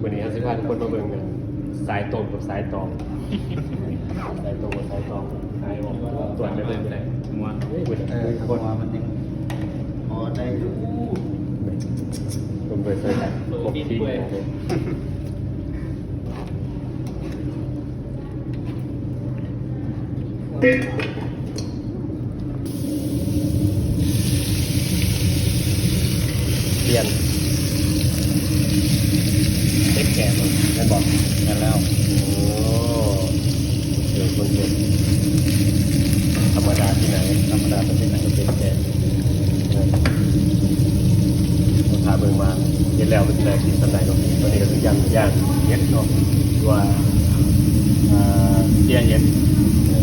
ມື້ນີ້ເຮົາຊິພາທຸກຄົນມາເບິ່ງສາຍຕົງກັບສາຍຕອງ ສາຍຕົງກັບສາຍຕອງ ສາຍອອກ ຕວດໄປເບິ່ງ ຫົວ ເອີ ເບິ່ງ ເອີ ຫົວມັນຍັງພໍໄດ້ຢູ່ ເບິ່ງເບິ່ງຊ່ວຍກັນ ຄົບທີມ ປ່ຽນ ເຮັດແກງແມ່ນບໍ່? ແມ່ນແລ້ວ ໂອ້ ເອີ ຄົນເຮັດ ທຳມະດາທີ່ໄຫນ ທຳມະດາປະເທດໃດກໍເປັນແກງ ເອີ ຖ້າເບິ່ງວ່າເຮັດແລ້ວມັນຊິໄດ້ກິນສ່ຳໃດເນາະ. ຕອນນີ້ກໍຄືຍ່າງ ຍ່າງເຫັດເນາະ ຫຼືວ່າ ອ່າ ເຈຍເຫັດ ເອີ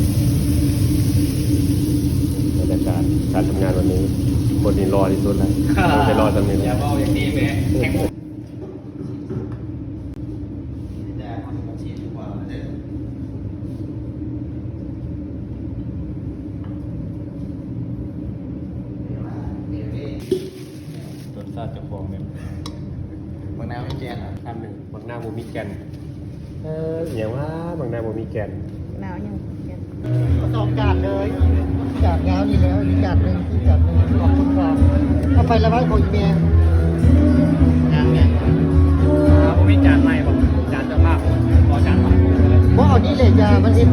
ບັນຍາກາດການທຳງານວັນນີ້ ຄົນນີ້ຫຼໍ່ທີ່ສຸດແລ້ວ ໄດ້ຫຼໍ່ສ່ຳນີ້ແຫຼະ ຢ່າເວົ້າຢ່າງນີ້ແມະ. ຕົ້ນຊາດເຈົ້າຂອງແມ່ນ ບັກນາວມີແກ່ນ ຄຳໜຶ່ງ ບັກນາວບໍ່ມີແກ່ນ. ເອີ ອີ່ຫຍັງວະ ບັກນາວບໍ່ມີແກ່ນ ໜາວຫຍັງ ສອງຈານເລີຍ ຈານຍາວນີ້ແລ້ວ ອີກຈານໜຶ່ງ ອີກຈານໜຶ່ງ ຂອບຄຸນຄ່າ. ເອົາໄປລະໄວ້ຂອງອີແມ່ ຍັງ ຍັງ ບໍ່ມີຈານໃໝ່ບໍ່? ຈານເຈົ້າພາບ ບໍ່ ຈານໃໝ່ ບໍ່ ເອົານີ້ແຫຼະ ຢ່າ ມັນເຮັດ